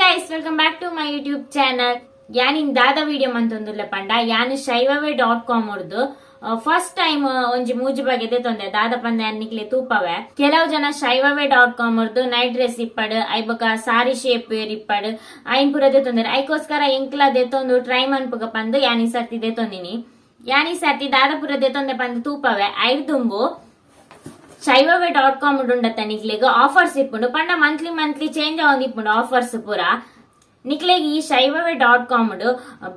Guys, welcome back to my YouTube channel. ಯಾನಿನ್ ದಾದ video ಮಂತೊಂದುಲ್ಲ ಪಂಡ ಯಾನ್ ಶೈವವೇ ಡಾಟ್ ಕಾಮ್ ಉರ್ದು ಫಸ್ಟ್ ಟೈಮ್ ಒಂಜಿ ಮೂಜಿ ಬಗೆದೆ ತೊಂದೆ ದಾದ ಪಂದ ಯಾನ್ ನಿಕ್ಲೆ ತೂಪವೆ. ಕೆಲವು ಜನ ಶೈವವೇ ಡಾಟ್ ಕಾಮ್ ಉರ್ದು ನೈಟ್ ಡ್ರೆಸ್ ಇಪ್ಪಡ್, ಐಬೊಕ ಸಾರಿ ಶೇಪ್ ವೇರ್ ಇಪ್ಪಡ್, ಐನ್ ಪೂರ ದೆತೊಂದೆರ್. ಐಕೋಸ್ಕರ ಎಂಕ್ಲ ದೆತೊಂದು ಟ್ರೈ ಮನ್ಪುಗ ಪಂದ್ ಯಾನ್ ಈ ಸರ್ತಿ ದೆತೊಂದಿನಿ. ಯಾನ್ ಈ ಸರ್ತಿ ದಾದ ಪೂರ ದೆತೊಂದೆ ಪಂದ್ ತೂಪವೆ. ಐರ್ದುಂಬು ಶೈವವೇ ಡಾಟ್ ಕಾಮ್ ಉಂಡತ್ತ ನಿಕ್ಲೆಗ್ ಆಫರ್ಸ್ ಇಪ್ಪುಂಡು ಪಂಡ ಮಂತ್ಲಿ ಮಂತ್ಲಿ ಚೇಂಜ್ ಆವೊಂದು ಇಪ್ಪುಂಡು ಆಫರ್ಸ್ ಪೂರ. ನಿಕ್ಲೆಗ್ ಈ ಶೈವವೇ ಡಾಟ್ ಕಾಮ್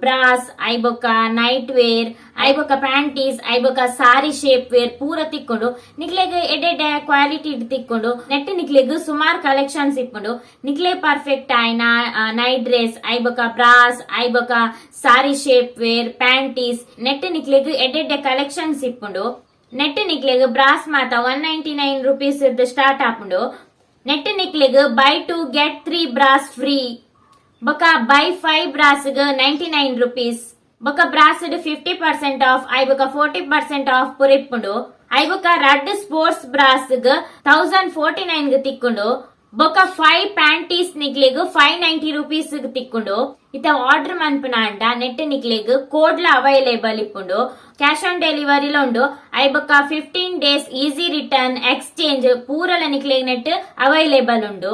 ಬ್ರಾಸ್, ಐಬೊಕ್ಕ ನೈಟ್ ವೇರ್, ಐಬೊಕ್ಕ ಪ್ಯಾಂಟೀಸ್, ಐಬೊಕ್ಕ ಸಾರಿ ಶೇಪ್ ವೇರ್ ಪೂರ ತಿಕ್ಕೊಂಡು. ನಿಕ್ಲೆಗ್ ಎಡ್ಡೆ ಕ್ವಾಲಿಟಿ ತಿಕ್ಕೊಂಡು. ನೆಟ್ ನಿಕ್ಲೆಗ್ ಸುಮಾರು ಕಲೆಕ್ಷನ್ಸ್ ಇಪ್ಪುಂಡು. ನಿಕ್ಲೆ ಪರ್ಫೆಕ್ಟ್ ಆಯ್ನ ನೈಟ್ ಡ್ರೆಸ್, ಐಬೊಕ್ಕ ಬ್ರಾಸ್, ಐಬೊಕ್ಕ ಸಾರಿ ಶೇಪ್ ವೇರ್, ಪ್ಯಾಂಟೀಸ್ ನೆಟ್ ನಿಕ್ಲೆಗ್ ಎಡ್ಡೆ ಕಲೆಕ್ಷನ್ಸ್ ಇಪ್ಪುಂಡು. ನೆಟ್ ನಿಕ್ಲೆಗ್ ಬ್ರಾಸ್ ಮಾತ ₹199 ಸ್ಟಾರ್ಟ್ ಆಪುಂಡು. ನೆಟ್ ನಿಕ್ಲೆಗ್ buy two get three bras free, ಬೊಕ ಬೈ ಫೈವ್ ಬ್ರಾಸ್ ₹99, ಬೊಕ ಬ್ರಾಸ್ 50% ಆಫ್, I ಬೊಕ 40% ಆಫ್ ಪೂರ ಇಪ್ಪುಂಡು. I ಬೊಕ ರಡ್ಡ್ ಸ್ಪೋರ್ಟ್ಸ್ ಬ್ರಾಸ್ 1049 ತಿಕ್ಕೊಂಡು. ಬೊಕ ಫೈವ್ ಪ್ಯಾಂಟೀಸ್ ನಿಕ್ಲೆಗ್ ₹590 ತಿಕ್ಕೊಂಡು. ಇತ್ತ ಆರ್ಡರ್ ಮನ್ಪುನ ಅಂಡ ನೆಟ್ ನಿಕ್ಲೆಗ್ ಕೋಡ್ಲ ಅವೈಲೇಬಲ್ ಇಪ್ಪುಂಡು. ಕ್ಯಾಶ್ ಆನ್ ಡೆಲಿವರಿ ಉಂಡು. I ಬೊಕ 15 ಡೇಸ್ ಈಸಿ ರಿಟರ್ನ್, ಎಕ್ಸ್ಚೇಂಜ್ ಪೂರಲ ನಿಕ್ಲೆಗ್ ನೆಟ್ ಅವೈಲೇಬಲ್ ಉಂಡು.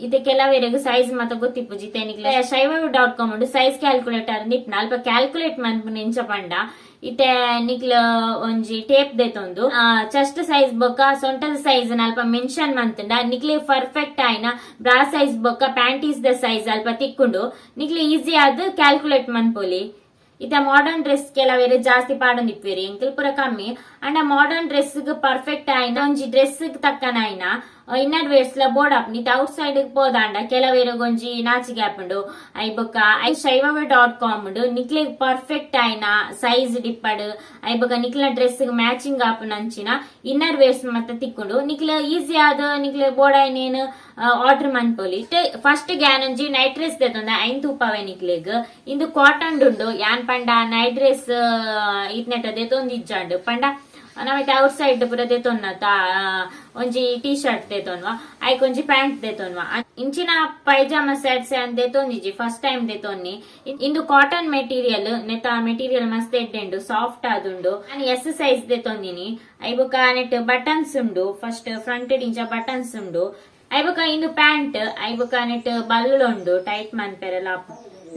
ಇತ್ತೆ ಕೆಲವರೆಗ್ ಸೈಜ್ ಮಾತ ಗೊತ್ತಿಪ್ಪುಜಿ. ಇತ್ತೆ ನಿಕ್ಲೆ ಶೈವ ಡಾಟ್ ಕಾಮ್ ಉಂಡು ಸೈಜ್ ಕ್ಯಾಲ್ಕುಲೇಟರ್ ನಿಪ್ನ ಅಲ್ಪ ಕ್ಯಾಲ್ಕುಲೇಟ್ ಮನ್ಪುನ ಇಂಚ ಪಂಡ, ಇತ್ತೆ ನಿಕ್ಲ ಒಂಜಿ ಟೇಪ್ ದೆತೊಂದು ಚೆಸ್ಟ್ ಸೈಜ್ ಬೊಕ್ಕ ಸೊಂಟದ ಸೈಜ್ ಅಲ್ಪ ಮೆನ್ಷನ್ ಮಂತುಂಡ ನಿಕ್ಲೆ ಪರ್ಫೆಕ್ಟ್ ಆಯ್ನ ಬ್ರಾ ಸೈಜ್ ಬೊಕ್ಕ ಪ್ಯಾಂಟೀಸ್ ದ ಸೈಜ್ ಅಲ್ಪ ತಿಕ್ಕೊಂಡು. ನಿಕ್ಲೆ ಈಸಿ ಆದ್ ಕ್ಯಾಲ್ಕುಲೇಟ್ ಮನ್ಪೊಲಿ. ಇತ್ತ ಮಾಡರ್ನ್ ಡ್ರೆಸ್ ಕೆಲವೇರು ಜಾಸ್ತಿ ಪಾಡೊಂದಿಪ್ಪೇರಿ, ಎಂಕಲ್ ಪೂರ ಕಮ್ಮಿ. ಅಂಡ ಮಾಡರ್ನ್ ಡ್ರೆಸ್ ಪರ್ಫೆಕ್ಟ್ ಆಯ್ನ ಒಂಜಿ ಡ್ರೆಸ್ ತಕ್ಕನ ಆಯ್ನ ಇನ್ನರ್ ವೇರ್ಸ್ ಲ ಬೋರ್ಡ್ ಆಪುಂಡು. ಇತ್ತ ಔಟ್ ಸೈಡ್ ಪೋದಾಂಡ ಕೆಲವೇರು ಒಂಜಿ ನಾಚಿಗೆ ಆಪುಂಡು. I ಬೊಕ್ಕ I ಶೈವವೇ ಡಾಟ್ ಕಾಮ್ ಉಂಡು ನಿಕ್ಲೆಗ್ ಪರ್ಫೆಕ್ಟ್ ಆಯ್ನ ಸೈಜ್ ಡಿಪ್ಪಡ್, I ಬೊಕ್ಕ ನಿಕ್ಲ ಡ್ರೆಸ್ ಮ್ಯಾಚಿಂಗ್ ಆಪುನಂಚಿನ ಇನ್ನರ್ ವೇರ್ಸ್ ಮತ್ತೆ ತಿಕ್ಕೊಂಡು. ನಿಕ್ಲ ಈಸಿ ಆದ ನಿಕ್ಲೆ ಬೋರ್ಡ್ ಆಯ್ನೇನು ಆರ್ಡರ್ ಮನ್ಪೊಲಿ. ಫಸ್ಟ್ ಯಾನ್ ಒಂಜಿ ನೈಟ್ ಡ್ರೆಸ್ ದೆತೊಂದೆ, ಐನ್ ತೂಪವೆ ನಿಕ್ಲೆಗ್. ಇಂದು ಕಾಟನ್ ಉಂಡು. ಯಾನ್ ಪಂಡ ನೈಟ್ ಡ್ರೆಸ್ ಇತ್ನೆಟ ದೆತೊಂದಿಜ್ಜಾಂಡ್. ಪಂಡ ನಮೈತೆ ಔಟ್ ಸೈಡ್ ಪೂರ ದೆತೊನ್ನತ, ಒಂಜಿ ಟೀ ಶರ್ಟ್ ದೆತೊನ್ವ, ಐಕ್ ಒಂಜಿ ಪ್ಯಾಂಟ್ ದೆತೊನ್ವ. ಇಂಚಿನ ಪೈಜಾಮ ಸೆಟ್ಸ್ ಯಾನ್ ದೆತೊಂದಿಜ್ಜಿ, ಫಸ್ಟ್ ಟೈಮ್ ದೆತೊನ್ನಿ. ಇಂದು ಕಾಟನ್ ಮೆಟೀರಿಯಲ್. ನೆತ ಮೆಟೀರಿಯಲ್ ಮಸ್ತ್ ಎಡ್ಡೆ, ಸಾಫ್ಟ್ ಆದುಂಡು. ನಾನು ಎಸ್ ಸೈಜ್ ದೆತೊಂದಿನಿ. I ಬೊಕ ನೆಟ್ ಬಟನ್ಸ್ ಉಂಡು. ಫಸ್ಟ್ ಫ್ರಂಟ್ ಇಂಚ ಬಟನ್ಸ್ ಉಂಡು. I ಬೊಕ ಇಂದು ಪ್ಯಾಂಟ್. I ಬೊಕ ನೆಟ್ ಬಲ್ಲು ಉಂಡು, ಟೈಟ್ ಮನ್ಪೆರೆಲ.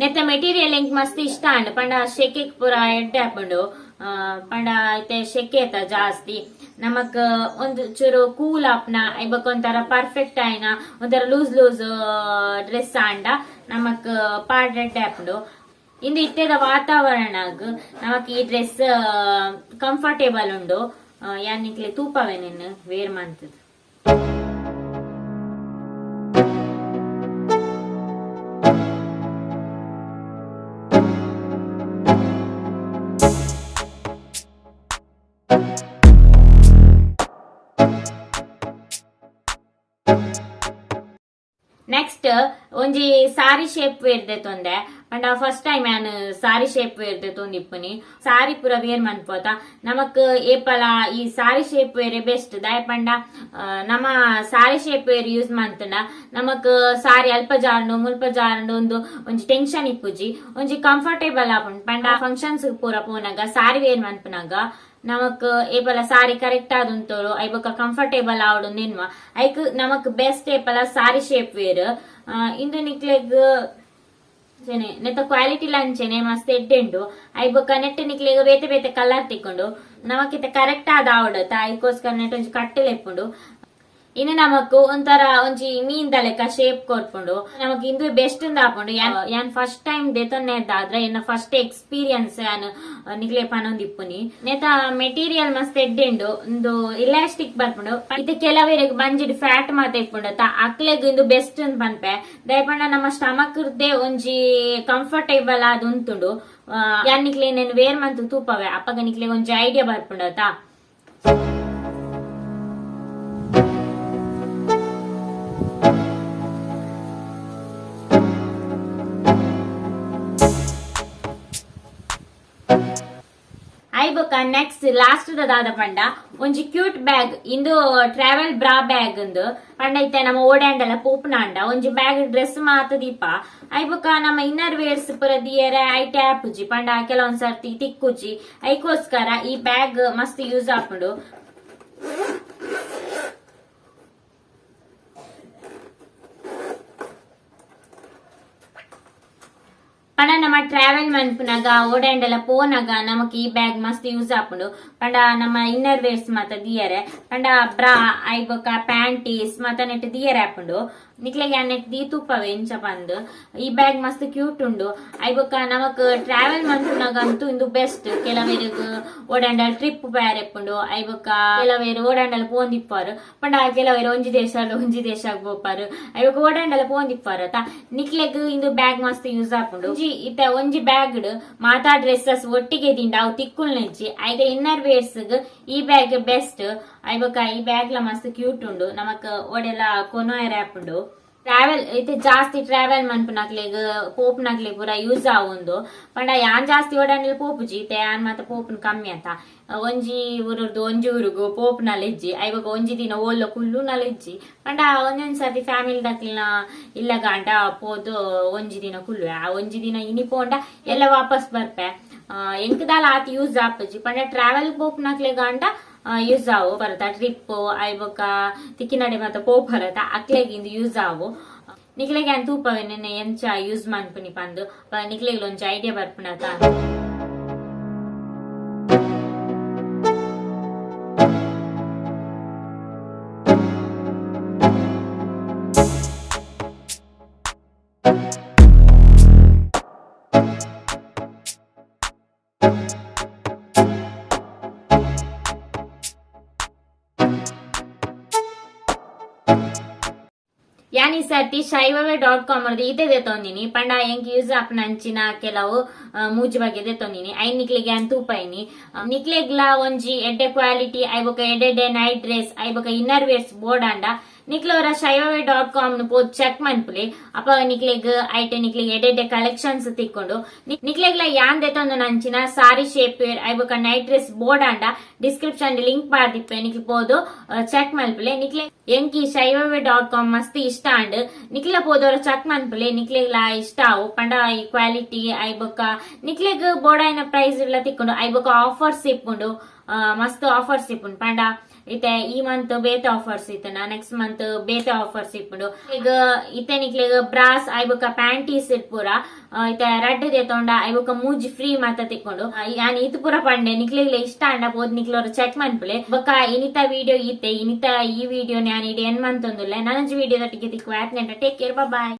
ನೆತ್ತ ಮೆಟೀರಿಯಲ್ ಎಂಕ್ ಮಸ್ತ್ ಇಷ್ಟ ಆಂಡ್. ಪಂಡ ಶೆಕೆಗ್ ಪೂರ ಎಡ್ಡೆ ಆಪುಂಡು. ಪಂಡ ಇತ್ತೆ ಶೆಕೆ ಅತ ಜಾಸ್ತಿ, ನಮಕ್ ಒಂದು ಚೂರು ಕೂಲ್ ಆಪ್ನ, I ಬೊಕ ಒಂಥರ ಪರ್ಫೆಕ್ಟ್ ಆಯ್ನ ಒಂಥರ ಲೂಸ್ ಲೂಸ್ ಡ್ರೆಸ್ ಆಂಡ ನಮಕ್ ಪಾಡ್ ಎಡ್ಡೆ ಆಪುಂಡು. ಇಂದು ಇತ್ತೆದ ವಾತಾವರಣಗ್ ನಮಕ್ ಈ ಡ್ರೆಸ್ ಕಂಫರ್ಟೇಬಲ್ ಉಂಡು. ಯಾನ್ ನಿಕ್ಲೆ ತೂಪವೆ ನಿನ್ನ ವೇರ್ ಮಂತದ್. ನೆಕ್ಸ್ಟ್ ಒಂಜಿ ಸಾರಿ ಶೇಪ್ ವೇರ್ ದೆತೊಂದೆ. ಪಂಡ ಫಸ್ಟ್ ಟೈಮ್ ಯಾನ್ ಸಾರಿ ಶೇಪ್ ವೇರ್ ದೆತೊಂದಿಪ್ಪುನಿ. ಸಾರಿ ಪೂರ ವೇರ್ ಮನ್ಪೋತ, ನಮಕ್ ಏಪಲ ಈ ಸಾರಿ ಶೇಪ್ ವೇರೆ ಬೆಸ್ಟ್. ದಾಯ ಪಂಡ ನಮ ಸಾರಿ ಶೇಪ್ ವೇರ್ ಯೂಸ್ ಮಂತುಂಡ ನಮಕ್ ಸಾರಿ ಅಲ್ಪ ಜಾರುಂಡು ಮುಲ್ಪ ಜಾರುಂಡು ಒಂದು ಒಂಜಿ ಟೆನ್ಷನ್ ಇಪ್ಪುಜಿ, ಒಂಜಿ ಕಂಫರ್ಟೇಬಲ್ ಆಪುಂಡು. ಪಂಡ ಫಂಕ್ಷನ್ಸ್ ಪೂರ ಪೋನಾಗ ಸಾರಿ ವೇರ್ ಮನ್ಪುನಾಗ ನಮಕ್ ಏಪಲ ಸಾರಿ ಕರೆಕ್ಟ್ ಆದುಂತೋಡು, I ಬೊಕ ಕಂಫರ್ಟೇಬಲ್ ಆವಡು ನಿನ್ವ. ಐಕ್ ನಮಕ್ ಬೆಸ್ಟ್ ಏಪಲ ಸಾರಿ ಶೇಪ್ ವೇರ್. ಇಂದು ನಿಕ್ಲೆಗ್ ನೆತ್ತ ಕ್ವಾಲಿಟಿ ಲಂಚೆನೆ ಮಸ್ತ್ ಎಡ್ಡೆ ಉಂಡು. I ಬೊಕ ನೆಟ್ ನಿಕ್ಲೆಗ್ ಬೇತೆ ಬೇತೆ ಕಲರ್ ತಿಕ್ಕೊಂಡು. ನಮಕಿತ ಕರೆಕ್ಟ್ ಆದ ಆವಡತ, ಐಕೋಸ್ಕರ ನೆಟ್ ಒಂಜಿ ಕಟ್ಟಲೆ ಇಪ್ಪುಂಡು. ಇನ್ನು ನಮಕ್ ಒಂಥರ ಒಂಜಿ ಮೀನ್ ಲೆಕ್ಕ ಶೇಪ್ ಕೊರ್ಪುಂಡು. ನಮಕ್ ಇಂದು ಬೆಸ್ಟ್ ಆಪುಂಡು. ಯಾನ್ ಫಸ್ಟ್ ಟೈಮ್ ದೆತೊನ್ನೆದಾದ್ರೆ ಎನ್ನ ಫಸ್ಟ್ ಎಕ್ಸ್ಪೀರಿಯನ್ಸ್ ಯಾನ್ ನಿಕ್ಲೆ ಪನೊಂದಿಪ್ಪುನಿ. ನೆತ ಮೆಟೀರಿಯಲ್ ಮಸ್ತ್ ಎಡ್ಡೆ ಉಂಡು. ಒಂದು ಇಲಾಸ್ಟಿಕ್ ಬರ್ಪುಂಡು. ಇತ್ತೆ ಕೆಲವರಿಗೆ ಬಂಜಿಡ್ ಫ್ಯಾಟ್ ಮಾತ ಇಪ್ಪುಂಡು ಅಕ್ಲೆಗ್ ಇಂದು ಬೆಸ್ಟ್ ಅಂತ ಪನ್ಪೆ. ದಯಪಂಡ ನಮ್ಮ ಸ್ಟಮಕ್ ಒಂಜಿ ಕಂಫರ್ಟೇಬಲ್ ಆದ್ ಉಂತುಂಡು. ಯಾನ್ ನಿಕ್ಲೆ ನೇನು ವೇರ್ ಮಂತು ತೂಪವೆ, ಅಪ್ಪಗ ನಿಕ್ಲೆ ಒಂಜಿ ಐಡಿಯಾ ಬರ್ಪುಂಡು ಆತಾ. I ಬೊಕ್ಕ ಐಬೊಕ್ಕ ನೆಕ್ಸ್ಟ್ ಲಾಸ್ಟ್ ದ ದಾದ ಪಂಡ ಒಂಜಿ ಕ್ಯೂಟ್ ಬ್ಯಾಗ್. ಇಂದು ಟ್ರಾವೆಲ್ ಬ್ರಾ ಬ್ಯಾಗ್ ಇಂದು. ಪಂಡ ಇತ್ತೆ ನಮ್ಮ ಓಡಾಂಡಲ ಪೋಪುನಾಂಡ ಒಂಜಿ ಬ್ಯಾಗ್ ಡ್ರೆಸ್ ಮಾತ ದೀಪ. ಐಬೊಕ್ಕ ನಮ್ಮ ಇನ್ನರ್ ವೇರ್ಸ್ ಪೂರ ದಿಯರೆ ಐಟೆ ಆಪುಜಿ. ಪಂಡ ಕೆಲವೊಂದ್ ಸರ್ತಿ ತಿಕ್ಕುಜಿ. ಐಕೋಸ್ಕರ ಈ ಬ್ಯಾಗ್ ಮಸ್ತ್ ಯೂಸ್ ಆಪುಂಡು. ಪಂಡ ನಮ್ಮ ಟ್ರಾವೆಲ್ ಮನ್ಪುನಗ, ಓಡಾಂಡಲ ಪೋನಗ ನಮಕ್ ಈ ಬ್ಯಾಗ್ ಮಸ್ತ್ ಯೂಸ್ ಆಪುಂಡು. ಪಂಡ ನಮ್ಮ ಇನ್ನರ್ ವೇರ್ಸ್ ಮಾತ ದಿಯರೆ, ಪಂಡ ಬ್ರಾ ಐಬೊಕ್ಕ ಪ್ಯಾಂಟೀಸ್ ಮಾತ ನೆಟ್ ದಿಯರೆ ಆಪುಂಡು. ನಿಕ್ಲೆಗ್ ನೆಟ್ ದೀ ತೂಪವೆ ಇಂಚ ಪಂದ್. ಈ ಬ್ಯಾಗ್ ಮಸ್ತ್ ಕ್ಯೂಟ್ ಉಂಡು. ಐಬೊಕ್ಕ ನಮಕ್ ಟ್ರಾವೆಲ್ ಮನ್ಪುನಗಂತೂ ಇಂದು ಬೆಸ್ಟ್. ಕೆಲವೆರ್ಗ್ ಓಡಾಂಡಲ ಟ್ರಿಪ್ ಪೋಯೆರೆ ಇಪ್ಪುಂಡು. ಐಬೊಕ್ಕ ಕೆಲವೆರ್ ಓಡಾಂಡಲ ಪೋಂದಿಪ್ಪರು. ಪಂಡ ಕೆಲವೆರ್ ಒಂಜಿ ದೇಶ ಒಂಜಿ ದೇಶಗ್ ಪೋಪಾರು. ಐಬೊಕ್ಕ ಓಡಾಂಡಲ ಪೋಂದಿಪ್ಪರು ಅತ. ನಿಕ್ಲೆಗ್ ಇಂದು ಬ್ಯಾಗ್ ಮಸ್ತ್ ಯೂಸ್ ಆಪುಂಡು. ಒಂಜಿ ಇತ್ತೆ ಒಂಜಿ ಬ್ಯಾಗ್ ಮಾತಾ ಡ್ರೆಸ್ಸಸ್ ಒಟ್ಟಿಗೆ ದಿಂಡ ಅವು ತಿಕ್ಕುಲ್ನೆಜ್ಜಿ. ಐತ ಇನ್ನರ್ ವೇರ್ಸ್ ಈ ಬ್ಯಾಗ್ ಬೆಸ್ಟ್. ಐಬೊಕ್ಕ ಈ ಬ್ಯಾಗ್ ಲ ಮಸ್ತ್ ಕ್ಯೂಟ್ ಉಂಡು. ನಮಕ್ ಓಡೆಲ ಕೊನೊಯೆರೆ ಆಪುಂಡು. ಟ್ರಾವೆಲ್ ಇತ್ತೆ ಜಾಸ್ತಿ ಟ್ರಾವೆಲ್ ಮನ್ಪುನಕ್ಲೆಗ್, ಪೋಪುನಕ್ಲೆಗ್ ಪೂರ ಯೂಸ್ ಆವುಂದು. ಪಂಡ ಯಾನ್ ಜಾಸ್ತಿ ಓಡಾಂಡಲ ಪೋಪುಜಿ. ಇತ್ತೆ ಯಾನ್ ಮಾತ ಪೋಪುನ ಕಮ್ಮಿ ಅಂತ. ಒಂಜಿ ಊರುರ್ದು ಒಂಜಿ ಊರುಗು ಪೋಪುನಲ ಇಜ್ಜಿ. ಐಬೊಕ ಒಂಜಿ ದಿನ ಓಲ್ಲ ಕುಲ್ಲುನಲ ಇಜ್ಜಿ. ಪಂಡ ಒಂದೊಂದ್ ಸರ್ತಿ ಫ್ಯಾಮಿಲಿ ದಕ್ಲೆನ ಇಲ್ಲಗಾಂಡ ಪೋದು ಒಂಜಿ ದಿನ ಕುಲ್ಲುವೆ. ಆ ಒಂಜಿ ದಿನ ಇನಿ ಪೋಂಡ ಎಲ್ಲ ವಾಪಸ್ ಬರ್ಪೆ. ಎಂಕ್ ದಾಲ ಆತ್ ಯೂಸ್ ಆಪುಜಿ. ಪಂಡ ಟ್ರಾವೆಲ್ ಪೋಪುನಕ್ಲೆಗಾಂಡ ಯೂಸ್ ಆವು ಬರತ. ಟ್ರಿಪ್ ಐಬೊಕ ತಿಕ್ಕಿನಡೆ ಮಾತ ಪೋಪರತ, ಅಕ್ಲೆಗ್ ಇಂದು ಯೂಸ್ ಆವು. ನಿಕ್ಲೆಗ್ ಯಾನ್ ತೂಪವೆ ನೆನ್ನೆ ಎಂಚ ಯೂಸ್ ಮನ್ಪುನಿ ಪಂದ್. ನಿಕ್ಲೆಗ್ ಒಂಜಿ ಐಡಿಯಾ ಬರ್ಪುಂಡತ. ಯಾನ್ ಈ ಸರ್ತಿ ಶೈವವೇ.ಕಾಮ್ ಈತೆ ದೆತೊಂದಿನಿ. ಪಂಡ ಎಂಕ್ ಯೂಸ್ ಆಪುನಂಚಿನ ಕೆಲವು ಮೂಜಿ ಬಗೆ ದೆತೊಂದಿನಿ. ಐನ್ ನಿಕ್ಲೆಗ್ ಯಾನ್ ತೂಪೈನಿ. ನಿಕ್ಲೆಗ್ಲಾ ಒಂಜಿ ಎಡ್ಡೆ ಕ್ವಾಲಿಟಿ ಐಬೊಕ ಎಡ್ಡೆ ನೈಟ್ ಡ್ರೆಸ್ ಐಬೊಕ ಇನ್ನರ್ ವೇರ್ಸ್ ಬೋಡಾಂಡ ನಿಕ್ಲವರ ಶೈವವೇ.ಕಾಮ್ ಪೋದ್ ಚೆಕ್ ಮನ್ಪುಲೆ. ಅಪ ನಿಕ್ಲೆಗ್ ಐಟೆ ನಿಕ್ಲೆಗ್ ಎಡ್ಡೆ ಕಲೆಕ್ಷನ್ಸ್ ತಿಕ್ಕೊಂಡು. ನಿಕ್ಲೆಗ್ಲ ಯಾನ್ ದೆತೊಂದು ಸಾರಿ ಶೇಪ್ ವೇರ್ ಐಬೊಕ ನೈಟ್ ಡ್ರೆಸ್ ಬೋಡಾಂಡ ಡಿಸ್ಕ್ರಿಪ್ಷನ್ ಲಿಂಕ್ ಪಾಡ್ದಿಪ್ಪೆ, ನಿಕ್ಲೆ ಪೋದು ಚೆಕ್ ಮನ್ಪುಲೆ. ನಿಕ್ಲೆ ಎಂಕ್ ಈ ಶೈವವೇ.ಕಾಮ್ ಮಸ್ತ್ ಇಷ್ಟ ಆಂಡ್. ನಿಕ್ಲ ಪೋದವರ ಚೆಕ್ ಮನ್ಪುಲೆ, ನಿಕ್ಲೆಗ್ಲ ಇಷ್ಟ ಆವು. ಪಂಡ ಈ ಕ್ವಾಲಿಟಿ ಐಬೊಕ ನಿಕ್ಲೆಗ್ ಬೋಡಾಯಿನ ಪ್ರೈಸ್ ಎಲ್ಲ ತಿಕ್ಕೊಂಡು. ಐಬೊಕ ಆಫರ್ಸ್ ಇಪ್ಪುಂಡು, ಮಸ್ತ್ ಆಫರ್ಸ್ ಇಪ್ಪುಂಡು. ಪಂಡ ಇತ್ತೆ ಈ ಮಂತ್ ಬೇತೆ ಆಫರ್ಸ್ ಇತ್ತನ, ನೆಕ್ಸ್ಟ್ ಮಂತ್ ಬೇತೆ ಆಫರ್ಸ್ ಇಪ್ಪುಂಡು. ಈಗ ಇತ್ತೆ ನಿಕ್ಲೆಗ್ ಬ್ರಾಸ್ ಐಬೊಕ ಪ್ಯಾಂಟೀಸ್ ಪೂರ ಇತ್ತೆ ರಡ್ಡ್ ದೆತೊಂಡ ಐಬೊಕ ಮೂಜಿ ಫ್ರೀ ಮಾತ ತಿಕ್ಕೊಂಡು. ಯಾನ್ ಈತ್ ಪೂರ ಪಂಡೆ. ನಿಕ್ಲೆಗ್ಲ ಇಷ್ಟ ಆಂಡ ಪೋದ್ ನಿಕ್ಲೋರ ಚೆಕ್ ಮನ್ಪುಲೆ. ಬೊಕ ಇನಿತ ವಿಡಿಯೋ ಈತೆ. ಇನಿತ ಈ ವಿಡಿಯೋ ಯಾನ್ ಇಡೆ ಎನ್ ಮಂತೊಂದುಲ್ಲೆ. ನನೊಂಜಿ ವಿಡಿಯೋ ದೊಟ್ಟಿಗೆ ತಿಕ್ಕುವ. Take care, bye.